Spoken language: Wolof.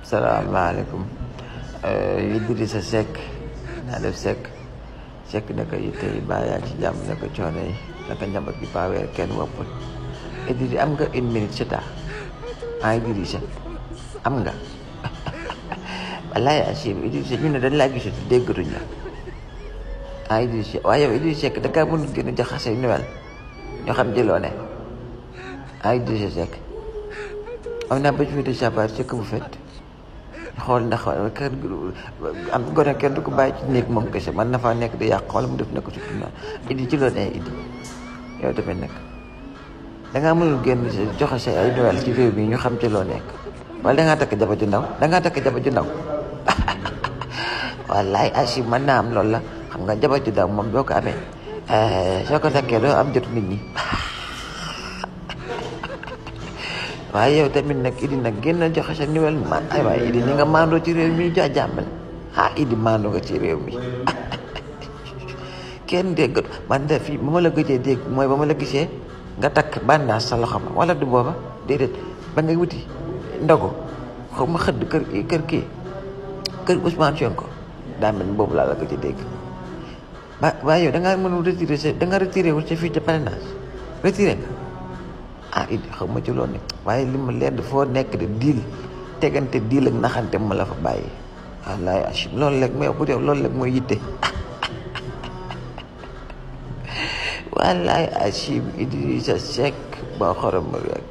salaamaaleykum Idrissa Seck naa def Seck naka yitte yi baa yaa ci jàmm naka coono yi naka njaboot gi paaweer kenn woppul Idrissa am nga 1 minute c'est ça Idrissa am nga wallaay Achim Idrissa ñu ne dañ laa gisut déggatuñ la Idrissa waaye yow Idrissa Seck da ngaa mën gën a jaxase Noël ñoo xam jëloo ne Idrissa Seck on a besoin de savoir ce que vous faites xool ndax kër am gone kenn du ko bàyyi ci néeg moom kese man na faa nekk di yàq xool mu def na ko surtout na Idi ci loo ne Idi yow tamit nag dangaa mënul génn joxe sa ay Noël ci réew mi ñu xam ci loo nekk wala dangaa takk jaba ju ndaw wallaay Achim mën naa am loolu la xam nga jaba ju ndaw moom boo ko amee soo ko takkee doo am jotu nit ñi waaye yow tamit nag Idi nag génn joxe sa Noël man ay waaye Idi ni nga maandoo ci réew mi ja jàmbal Idi maandoo nga ci réew mi kenn dégg man de fii ba ma la gëjee dégg mooy ba ma la gisee nga takk bandaas sa loxo ma wala du booba déedéet ba nga wuti ndogu xaw ma xëdd kër Ousmane Sonko daa mel boobu laa la gëjee dégg waaye yow da ngaa mënul retiré wul sa fii ca parrainage retiré nga Idi xaw ma ci loolu ne waaye li ma leen foo nekk de tegante diil ak naxante ma la fa bàyyi wallaay Achim loolu rek mais bu dee loolu rek mooy yitte wallaay Achim Idrissa Seck ba xorom rek